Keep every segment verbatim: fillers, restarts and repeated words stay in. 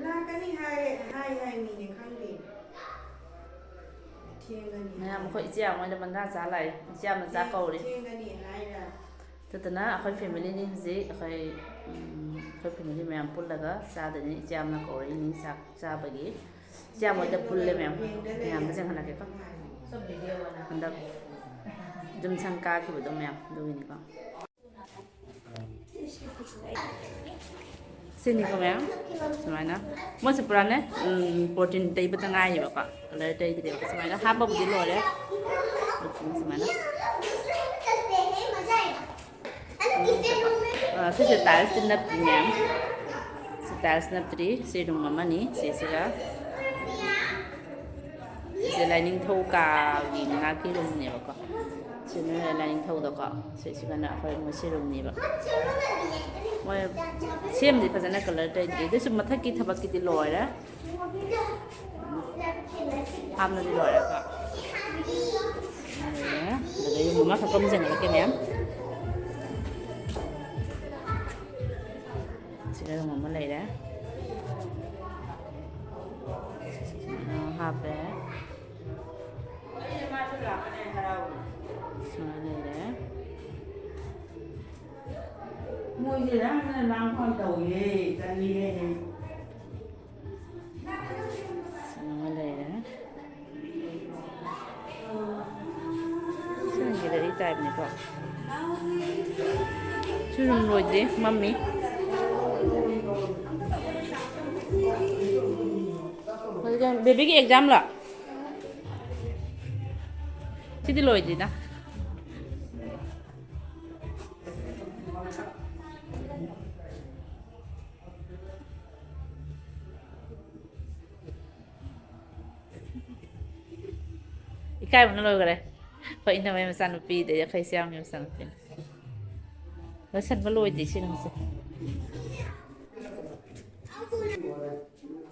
ꯂꯥꯛꯀꯅꯤ ꯍꯥꯏ, ꯍꯥꯏ, ꯍꯥꯏ, ꯃꯤꯅꯦ ꯈꯪꯗꯦ꯫ ꯊꯦꯡꯒꯅꯤ꯫ ꯃꯌꯥꯝ ꯑꯩꯈꯣꯏ ꯏꯆꯦ ꯑꯃꯣꯏꯗ ꯃꯟꯗꯥ ꯆꯥ ꯂꯥꯛꯏ꯫ ꯏꯆꯦ ꯑꯃ ꯆꯥꯛ ꯀꯧꯔꯤ꯫ ꯊꯦꯡꯒꯅꯤ ꯍꯥꯏꯔ꯫ ꯑꯗꯨꯗꯨꯅ ꯑꯩꯈꯣꯏ ꯐꯦꯃꯤꯂꯤꯅꯤ ꯍꯧꯖꯤꯛ꯫ ꯑꯩꯈꯣꯏ, ꯎꯝ, ꯑꯩꯈꯣꯏ ꯐꯦꯃꯤꯂꯤ ꯃꯌꯥꯝ ꯄꯨꯜꯂꯒ ꯆꯥꯗꯣꯏꯅꯤ꯫ ꯏꯆꯦ ꯑꯃꯅ ꯀꯧꯔꯛꯏꯅꯤ ꯆꯥꯛ ꯆꯥꯕꯒꯤ꯫ ꯏꯆꯦ ꯑꯃꯣꯏꯗ ꯄꯨꯜꯂꯦ ꯃꯌꯥꯝ꯫ ꯃꯌꯥꯝꯗ ꯆꯪꯍꯜꯂꯛꯀꯦꯀꯣ꯫ ꯍꯟꯗꯛ ꯌꯨꯝ ꯁꯪ ꯀꯥꯈꯤꯕꯗꯣ ꯃꯌꯥꯝ ꯑꯗꯨꯒꯤꯅꯤꯀꯣ꯫ ꯁꯤꯅꯤꯀꯣ ꯃꯌꯥꯝ, ꯁꯨꯃꯥꯏꯅ꯫ ꯃꯣꯏꯁꯦ ꯄꯨꯔꯥꯅꯦ, ꯎꯝ, ꯄ꯭ꯔꯣꯇꯤꯟ ꯇꯩꯕꯇ ꯉꯥꯏꯔꯤꯕꯀꯣ, ꯀꯂꯔ ꯇꯩꯗ꯭ꯔꯦꯕ꯫ ꯁꯨꯃꯥꯏꯅ ꯍꯥꯞꯄꯕꯨꯗꯤ ꯂꯣꯏꯔꯦ꯫ ꯁꯨꯃꯥꯏꯅ꯫ ꯑ, ꯁꯤꯁꯦ ꯇꯥꯏꯜꯁꯇꯤ ꯅꯞꯇ꯭ꯔꯤ ꯃꯌꯥꯝ꯫ ꯁꯤ ꯇꯥꯏꯜꯁ ꯅꯞꯇ꯭ꯔꯤ꯫ ꯁꯤ ꯔꯨꯝ ꯑꯃꯅꯤ꯫ ꯁꯤꯁꯤꯒ ꯁꯤꯁꯦ ꯂꯥꯏꯅꯤꯡꯊꯧ ꯀꯥꯒꯤ ꯃꯅꯥꯛꯀꯤ ꯔꯨꯝꯅꯦꯕꯀꯣ꯫ ꯁꯤꯅ ꯂꯥꯏꯅꯤꯡꯊꯧꯗꯀꯣ꯫ ꯁꯤꯁꯤꯒꯅ ꯑꯩꯈꯣꯏ ꯃꯣꯏ ꯁꯤ ꯔꯨꯝꯅꯦꯕ꯫ ꯃꯣꯏ ꯁꯦꯝꯗꯤ ꯐꯖꯅ ꯀꯂꯔ ꯇꯩꯗ꯭ꯔꯤ꯫ ꯑꯗꯨꯁꯨ ꯃꯊꯛꯀꯤ ꯊꯕꯛꯀꯤꯗꯤ ꯂꯣꯏꯔꯦ꯫ ꯍꯥꯞꯅꯗꯤ ꯂꯣꯏꯔꯦꯀꯣ꯫ ꯂꯣꯏꯔꯦ꯫ ꯑꯗꯨꯒ ꯌꯨꯝ ꯑꯃꯈꯛ ꯑꯃ ꯆꯪꯉꯛꯀꯦ ꯃꯌꯥꯝ꯫ ꯁꯤꯗ ꯔꯨꯝ ꯑꯃ ꯂꯩꯔꯦ꯫ ꯁꯨꯃꯥꯏꯅ ꯍꯥꯞꯄꯦ꯫ ꯁꯨꯃꯥꯏꯅ ꯂꯩꯔꯦ꯫ ꯃꯣꯏꯁꯦ ꯌꯥꯝꯅ ꯂꯥꯡꯐꯝ ꯇꯧꯏꯍꯦ, ꯇꯜꯂꯤꯍꯦ꯫ ꯁꯤꯃ ꯂꯩꯔꯦ꯫ ꯁꯤꯅ ꯇꯥꯏꯞꯅꯤꯀꯣ꯫ ꯁꯤ ꯑꯗꯨꯝ ꯂꯣꯏꯗ꯭ꯔꯤ, ꯃꯝꯃꯤ꯫ ꯍꯧꯖꯤꯛꯀꯥꯟ ꯕꯦꯕꯤꯒꯤ ꯑꯦꯛꯖꯥꯝ ꯂꯣ? ꯁꯤꯗꯤ ꯂꯣꯏꯗ꯭ꯔꯤꯗ꯫ ꯏꯀꯥꯏꯕꯅ ꯂꯣꯏꯈꯔꯦ꯫ ꯑꯩꯈꯣꯏ ꯏꯅꯝꯃꯩ ꯃꯆꯥꯅꯨꯄꯤꯗꯩ ꯑꯩꯈꯣꯏ ꯏꯆꯦ ꯑꯃꯒꯤ ꯃꯆꯥꯅꯨꯄꯤꯅꯤ꯫ ꯂꯣꯏꯁꯟꯕ ꯂꯣꯏꯗ꯭ꯔꯤ ꯁꯤꯅ ꯍꯧꯖꯤꯛ꯫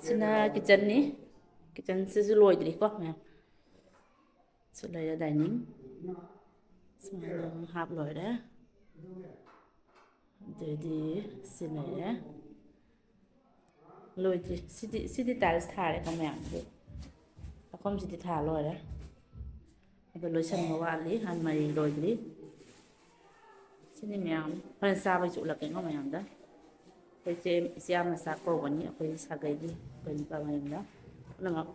ꯁꯤꯅ ꯀꯤꯠꯆꯟꯅꯤ꯫ ꯀꯤꯠꯆꯟꯁꯤꯁꯨ ꯂꯣꯏꯗ꯭ꯔꯤꯀꯣ ꯃꯌꯥꯝ꯫ ꯁꯤ ꯂꯩꯔꯦ ꯗꯥꯏꯅꯤꯡ꯫ ꯁꯨꯃꯥꯏꯅ ꯍꯥꯞ ꯂꯣꯏꯔꯦ꯫ ꯑꯗꯩꯗꯤ ꯁꯤ ꯂꯩꯔꯦ꯫ ꯂꯣꯏꯗ꯭ꯔꯤ꯫ ꯁꯤꯗꯤ, ꯁꯤꯗꯤ tiles ꯊꯥꯔꯦꯀꯣ ꯃꯌꯥꯝ꯫ ꯑꯗꯨ ꯃꯐꯝꯁꯤꯗꯤ ꯊꯥ ꯂꯣꯏꯔꯦ꯫ ꯑꯗꯣ ꯂꯣꯏꯁꯟꯕ ꯋꯥꯠꯂꯤ, ꯑꯜꯃꯥꯔꯤ ꯂꯣꯏꯗ꯭ꯔꯤ꯫ ꯁꯤꯅꯤ ꯃꯌꯥꯝ꯫ ꯍꯣꯔꯦꯟ ꯆꯥꯕꯩꯁꯨ ꯎꯠꯂꯛꯀꯦꯀꯣ ꯃꯌꯥꯝꯗ꯫ ꯑꯩꯈꯣꯏ ꯆꯦ, ꯏꯆꯦ ꯌꯥꯝꯅ ꯆꯥꯛ ꯀꯧꯕꯅꯤ, ꯑꯩꯈꯣꯏ ꯁꯥꯒꯩꯒꯤ, ꯑꯩꯈꯣꯏ ꯅꯨꯄꯥ ꯃꯌꯨꯝꯗ꯫ ꯄꯨꯝꯅꯃꯛ꯫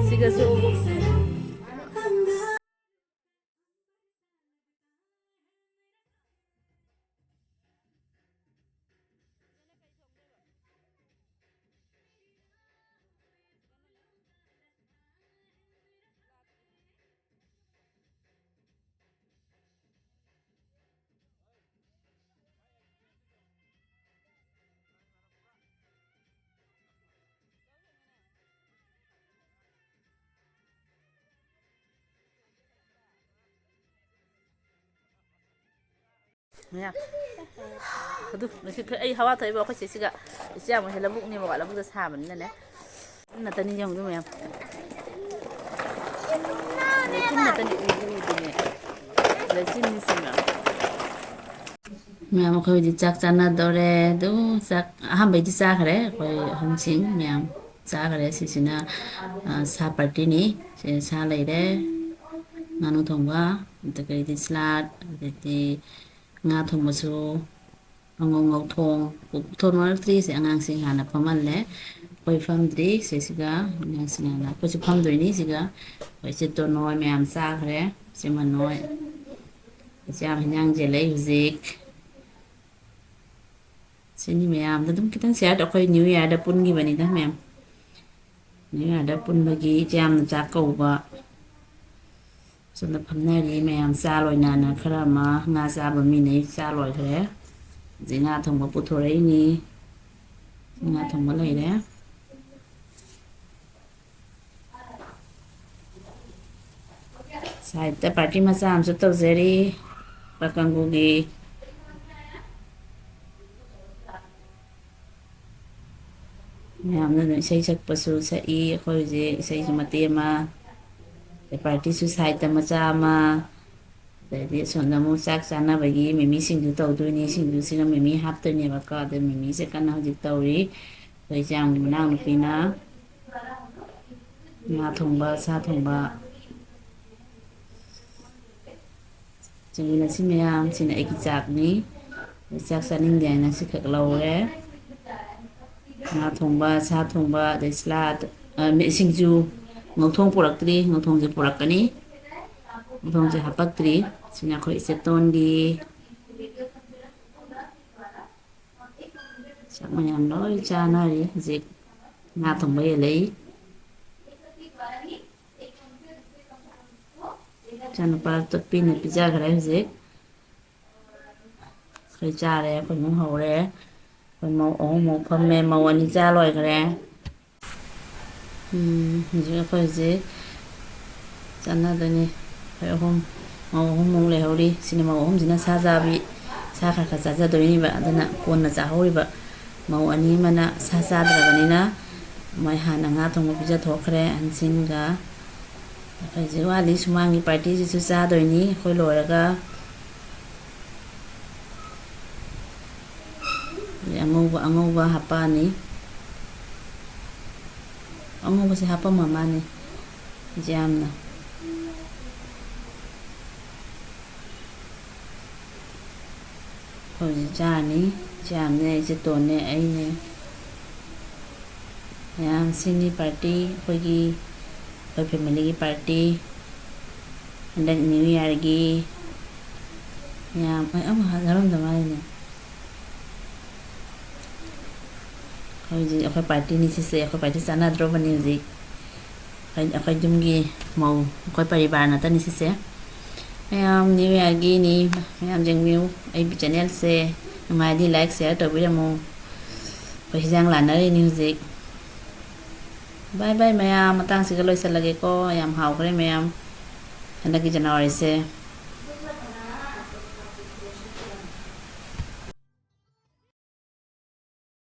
ꯁꯤꯒꯁꯨ꯫ ꯃꯌꯥ꯫ ꯑꯗꯨ ꯉꯁꯤ ꯈꯔ ꯑꯩ ꯍꯋꯥ ꯊꯣꯛꯏꯕ ꯑꯩꯈꯣꯏ ꯆꯦꯁꯤꯒ꯫ ꯏꯆꯦ ꯑꯃꯁꯦ ꯂꯧꯕꯨꯛꯅꯦꯕꯀꯣ, ꯂꯧꯕꯨꯛꯇ ꯁꯥꯕꯅꯤꯅꯅꯦ꯫ ꯅꯠꯇꯅꯤ ꯌꯦꯡꯉꯨꯗꯨ ꯃꯌꯥꯝ꯫ ꯂꯩꯆꯤꯟ ꯅꯠꯇꯅꯤ ꯎꯗꯨ ꯎꯗꯨꯅꯦ꯫ ꯂꯩꯆꯤꯟꯅꯤ ꯁꯤ ꯃꯌꯥꯝ꯫ ꯃꯌꯥꯝ ꯑꯩꯈꯣꯏ ꯍꯧꯖꯤꯛ ꯆꯥꯛ ꯆꯥꯅꯗꯧꯔꯦ꯫ ꯑꯗꯨ ꯆꯥꯛ ꯑꯍꯥꯟꯕꯩꯗꯤ ꯆꯥꯈ꯭ꯔꯦ ꯑꯩꯈꯣꯏ ꯑꯍꯟꯁꯤꯡ ꯃꯌꯥꯝ꯫ ꯆꯥꯈꯔꯦ꯫ ꯁꯤꯁꯤꯅ, ꯑ, ꯁꯥ partyꯅꯤ꯫ ꯁꯤ ꯁꯥ ꯂꯩꯔꯦ, ꯉꯥꯅꯨ ꯊꯣꯡꯕ, ꯑꯗꯒꯤꯗꯤ salad, ꯑꯗꯩꯗꯤ ꯉꯥ ꯊꯣꯡꯕꯁꯨ, ꯑꯉꯧ ꯉꯧ ꯊꯣꯡ꯫ ꯊꯣꯡ ꯂꯣꯜꯂꯛꯇ꯭ꯔꯤꯁꯦ ꯑꯉꯥꯡꯁꯤꯡ ꯍꯥꯟꯅ ꯐꯝꯍꯜꯂꯦ꯫ ꯑꯩꯈꯣꯏ ꯐꯝꯗ꯭ꯔꯤ꯫ ꯁꯤꯁꯤꯒ ꯑꯉꯥꯡꯁꯤꯡ ꯍꯥꯟꯅ, ꯑꯩꯈꯣꯏꯁꯨ ꯐꯝꯗꯣꯏꯅꯤ꯫ ꯁꯤꯒ ꯑꯩꯈꯣꯏ ꯆꯦ ꯇꯣꯟ ꯍꯣꯏ ꯃꯌꯥꯝ ꯆꯥꯈ꯭ꯔꯦ꯫ ꯆꯦ ꯃꯟ ꯍꯣꯏ꯫ ꯏꯆꯦ ꯌꯥꯝ ꯍꯤꯟꯖꯥꯡ ꯌꯦꯜꯂꯛꯏ ꯍꯧꯖꯤꯛ꯫ ꯁꯤꯅꯤ ꯃꯌꯥꯝꯗ ꯑꯗꯨꯝ ꯈꯤꯇꯪ share ꯇꯧ-, ꯑꯩꯈꯣꯏ New Yearꯗ ꯄꯨꯟꯈꯤꯕꯅꯤꯗ ꯃꯌꯥꯝ꯫ New Yearꯗ ꯄꯨꯟꯕꯒꯤ ꯏꯆꯦ ꯌꯥꯝꯅ ꯆꯥꯛ ꯀꯧꯕ꯫ ꯁꯣꯝꯗ ꯐꯝꯅꯔꯤ ꯃꯌꯥꯝ ꯆꯥ ꯂꯣꯏꯅꯅ꯫ ꯈꯔ ꯑꯃ ꯉꯥ ꯆꯥꯕ ꯃꯤꯅ ꯆꯥ ꯂꯣꯏꯈ꯭ꯔꯦ꯫ ꯍꯧꯖꯤꯛ ꯉꯥ ꯊꯣꯡꯕ ꯄꯨꯊꯣꯔꯛꯏꯅꯤ꯫ ꯉꯥ ꯊꯣꯡꯕ ꯂꯩꯔꯦ꯫ Sideꯇ party ꯃꯆꯥ ꯑꯃꯁꯨ ꯇꯧꯖꯔꯤ, ꯄꯥꯀꯪꯒꯨꯒꯤ꯫ ꯃꯌꯥꯝꯅ ꯑꯗꯨꯝ ꯏꯁꯩ ꯁꯛꯄꯁꯨ ꯁꯛꯏ꯫ ꯑꯩꯈꯣꯏ ꯍꯧꯖꯤꯛ ꯏꯁꯩꯁꯨ ꯃꯇꯦꯛ ꯑꯃ ꯑꯗꯩ ꯄꯥꯔꯇꯤꯁꯨ ꯁꯥꯏꯠꯇ ꯃꯆꯥ ꯑꯃ, ꯑꯗꯩꯗꯤ ꯑꯁꯣꯝꯗ ꯑꯃꯨꯛ ꯆꯥꯛ ꯆꯥꯅꯕꯒꯤ ꯃꯤꯃꯤ ꯁꯤꯡꯖꯨ ꯇꯧꯗꯣꯏꯅꯤ꯫ ꯁꯤꯡꯖꯨꯁꯤꯅ ꯃꯤꯃꯤ ꯍꯥꯞꯇꯣꯏꯅꯦꯕꯀꯣ꯫ ꯑꯗꯩ ꯃꯤꯃꯤꯁꯦ ꯀꯟꯅ ꯍꯧꯖꯤꯛ ꯇꯧꯔꯤ꯫ ꯑꯩꯈꯣꯏ ꯏꯆꯥꯒꯤ ꯃꯅꯥꯎꯅꯨꯄꯤꯅ ꯉꯥ ꯊꯣꯡꯕ, ꯁꯥ ꯊꯣꯡꯕ, ꯆꯤꯡꯃꯤꯟꯅꯁꯤ ꯃꯌꯥꯝ, ꯁꯤꯅ ꯑꯩꯒꯤ ꯆꯥꯛꯅꯤ꯫ ꯑꯩ ꯆꯥꯛ ꯆꯥꯅꯤꯡꯗꯦ ꯍꯥꯏꯅ ꯁꯤꯈꯛ ꯂꯧꯔꯦ꯫ ꯉꯥ ꯊꯣꯡꯕ, ꯁꯥ ꯊꯣꯡꯕ, ꯑꯗꯩ ꯁꯂꯥꯗ, ꯑ, ꯃꯤ-, ꯁꯤꯡꯖꯨ, ꯉꯧꯊꯣꯡ ꯄꯨꯔꯛꯇ꯭ꯔꯤ, ꯉꯧꯊꯣꯡꯁꯦ ꯄꯨꯔꯛꯀꯅꯤ꯫ ꯉꯧꯊꯣꯡꯁꯦ ꯍꯥꯄꯛꯇ꯭ꯔꯤ꯫ ꯁꯤꯅ ꯑꯩꯈꯣꯏ ꯏꯆꯦꯇꯣꯟꯒꯤ꯫ ꯆꯥꯛ ꯃꯌꯥꯝ ꯂꯣꯏ ꯆꯥꯅꯔꯤ ꯍꯧꯖꯤꯛ꯫ ꯉꯥ ꯊꯣꯡꯕ ꯌꯦꯜꯂꯛꯏ꯫ ꯏꯆꯥꯅꯨꯄꯥ ꯇꯣꯠꯄꯤꯅ ꯄꯤꯖꯈ꯭ꯔꯦ ꯍꯧꯖꯤꯛ꯫ ꯑꯩꯈꯣꯏ ꯆꯥꯔꯦ, ꯑꯩꯈꯣꯏ ꯏꯃꯨꯡ ꯍꯧꯔꯦ꯫ ꯑꯩꯈꯣꯏ ꯃꯧ ꯑꯍꯨꯝꯃꯨꯛ ꯐꯝꯃꯦ, ꯃꯧ ꯑꯅꯤ ꯆꯥ ꯂꯣꯏꯈ꯭ꯔꯦ꯫ ꯎꯝ, ꯍꯧꯖꯤꯛ ꯑꯩꯈꯣꯏ ꯍꯧꯖꯤꯛ ꯆꯥꯟꯅꯗꯣꯏꯅꯤ꯫ ꯑꯩꯈꯣꯏ ꯑꯍꯨꯝ, ꯃꯧ ꯑꯍꯨꯝꯃꯨꯛ ꯂꯩꯍꯧꯔꯤ꯫ ꯁꯤꯅ ꯃꯧ ꯑꯍꯨꯝꯁꯤꯅ ꯁꯥ ꯆꯥꯕꯤ, ꯁꯥ ꯈꯔ ꯈꯔ ꯆꯥꯖꯗꯣꯏꯅꯦꯕ꯫ ꯑꯗꯨꯅ ꯀꯣꯟꯅ ꯆꯥꯍꯧꯔꯤꯕ ꯃꯧ ꯑꯅꯤ ꯑꯃꯅ ꯁꯥ ꯆꯥꯗ꯭ꯔꯕꯅꯤꯅ ꯃꯣꯏ ꯍꯥꯟꯅ ꯉꯥ ꯊꯣꯡꯕ ꯄꯤꯖꯊꯣꯛꯈ꯭ꯔꯦ ꯑꯍꯟꯁꯤꯡꯒ꯫ ꯑꯩꯈꯣꯏ ꯍꯧꯖꯤꯛ ꯋꯥꯠꯂꯤ ꯁꯨꯃꯥꯡꯒꯤ ꯄꯥꯔꯇꯤꯁꯤꯁꯨ ꯆꯥꯗꯣꯏꯅꯤ ꯑꯩꯈꯣꯏ ꯂꯣꯏꯔꯒ꯫ ꯑꯗꯩ ꯑꯉꯧꯕ, ꯑꯉꯧꯕ ꯍꯥꯞꯄꯛꯑꯅꯤ꯫ ꯑꯉꯧꯕꯁꯦ ꯍꯥꯞꯄꯝꯃ ꯃꯥꯅꯤ ꯌꯥꯝꯅ꯫ ꯍꯧꯖꯤꯛ ꯆꯥꯔꯅꯤ꯫ ꯆꯥꯕꯅꯦ ꯑꯩꯁꯦ ꯇꯣꯟꯅꯦ ꯑꯩꯅꯦ꯫ ꯃꯌꯥꯝ ꯁꯤꯅꯤ ꯄꯥꯔꯇꯤ ꯑꯩꯈꯣꯏꯒꯤ, ꯑꯩꯈꯣꯏ ꯐꯦꯃꯤꯂꯤꯒꯤ ꯄꯥꯔꯇꯤ꯫ ꯍꯟꯗꯛ ꯅ꯭ꯌꯨ ꯏꯌꯥꯔꯒꯤ ꯃꯌꯥꯝ, ꯑꯩ ꯑꯃ ꯍꯥꯏꯔꯝꯗ ꯃꯥꯜꯂꯤꯅꯦ꯫ ꯍꯧꯖꯤꯛ ꯑꯩꯈꯣꯏ ꯄꯥꯔꯇꯤꯅꯤ ꯁꯤꯁꯦ, ꯑꯩꯈꯣꯏ ꯄꯥꯔꯇꯤ ꯆꯥꯟꯅꯗ꯭ꯔꯣꯕꯅꯤ ꯍꯧꯖꯤꯛ꯫ ꯑꯩꯈꯣꯏ, ꯑꯩꯈꯣꯏ ꯌꯨꯝꯒꯤ ꯃꯧ, ꯑꯩꯈꯣꯏ ꯄꯔꯤꯕꯥꯔ ꯉꯥꯛꯇꯅꯤ ꯁꯤꯁꯦ꯫ ꯃꯌꯥꯝ ꯅ꯭ꯌꯨ ꯏꯌꯥꯔꯒꯤꯅꯤ, ꯃꯌꯥꯝ ꯌꯦꯡꯕꯤꯌꯨ꯫ ꯑꯩꯒꯤ ꯆꯦꯅꯦꯜꯁꯦ ꯅꯨꯡꯉꯥꯏꯔꯗꯤ ꯂꯥꯏꯛ, ꯁꯤꯌꯥꯔ ꯇꯧꯕꯤꯔꯝꯃꯨ꯫ ꯑꯩꯈꯣꯏ ꯍꯤꯟꯖꯥꯡ ꯂꯥꯟꯅꯔꯤꯅꯤ ꯍꯧꯖꯤꯛ꯫ ꯕꯥꯏ ꯕꯥꯏ ꯃꯌꯥꯝ, ꯃꯇꯥꯡꯁꯤꯒ ꯂꯣꯏꯁꯤꯜꯂꯒꯦꯀꯣ꯫ ꯌꯥꯝ ꯍꯥꯎꯈ꯭ꯔꯦ ꯃꯌꯥꯝ ꯍꯟꯗꯛꯀꯤ ꯖꯅꯋꯥꯔꯤꯁꯦ꯫